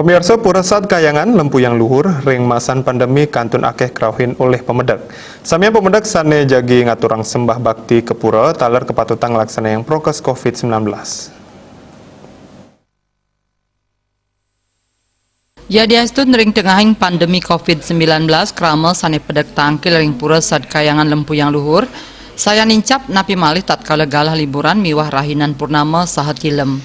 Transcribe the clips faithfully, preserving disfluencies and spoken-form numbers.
Pemirsa, Pura Sad Kayangan Lempuyang Luhur ring masan pandemi kantun akeh krauhin olih pamedek. Samian pamedek sane jagi ngaturang sembah bakti ka pura taler kapatutang nglaksanayang prokes covid sembilan belas. Yadiastun ring tengahing pandemi covid sembilan belas, krama sane pedek tangkil ring Pura Sad Kayangan Lempuyang Luhur, sayan nincap napi malih tatkala galah liburan miwah rahinan purnama saha tilem.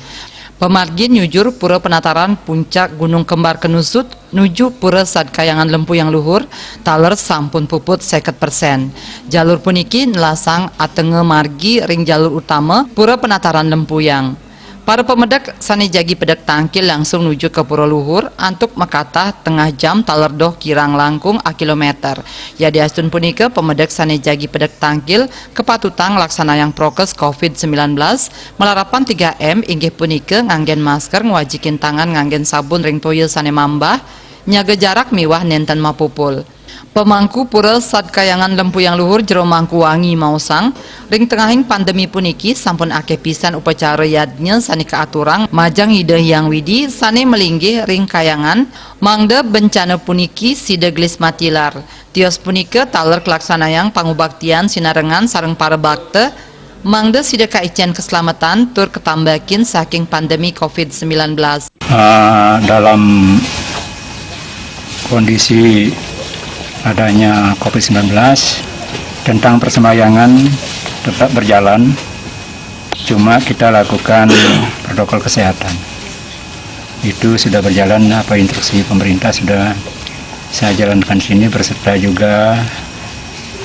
Pamargi nyujur Pura Penataran Puncak Gunung Kembar Kenusut nuju Pura Sad Kayangan Lempuyang Luhur, taler sampun puput seket persen. Jalur puniki nelasang atenga margi ring jalur utama Pura Penataran Lempuyang. Para pamedek sane jagi pedek tangkil langsung nuju ka Pura Luhur antuk makatah tengah jam taler doh kirang langkung akilometer. Yadiastun punika, pamedek sane jagi pedek tangkil kapatutang nglaksanayang prokes covid sembilan belas, malarapan tiga M, inggih punika nganggen masker, ngwajikin tangan nganggen sabun ring toya sane mambah, nyaga jarak miwah nenten mapupul. Pamangku Pura Sad Kayangan Lempuyang Luhur, Jero Mangku Wangi, maosang, ring tengahing pandemi puniki sampun akeh pisan upacara yadnya sane kaaturang majeng Ida Hyang Widi sane malinggih ring kayangan, mangda bencana puniki sida gelis matilar. Tios punika taler kalaksanayang pangubaktian sinarengan sareng para bakta, mangda sida kaicen kaslametan tur katambakin saking pandemi covid sembilan belas. Ah, dalam kondisi adanya covid sembilan belas, tentang persembahyangan tetap berjalan, cuma kita lakukan protokol kesehatan. Itu sudah berjalan, apa, instruksi pemerintah sudah saya jalankan sini, berserta juga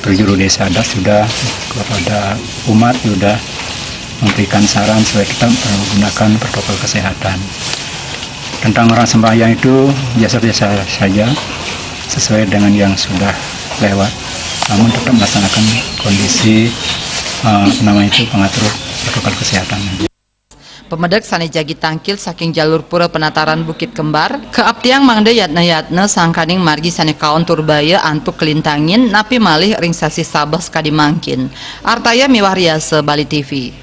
berjuru desa adat sudah, kepada umat sudah memberikan saran supaya tetap menggunakan protokol kesehatan. Tentang orang sembahyang itu biasa-biasa saja, sesuai dengan yang sudah lewat, namun tetap melaksanakan kondisi, eh, apa namanya itu, pengatur protokol kesehatan. Pamedek sane jagi tangkil saking jalur Pura Penataran Bukit Kembar, kaaptiang mangda yatna-yatna sangkaning margi sane kaon tur baya antuk kalintangin napi malih ring sasih Sabeh sakadi mangkin. Artaya miwah Riasa, Bali T V.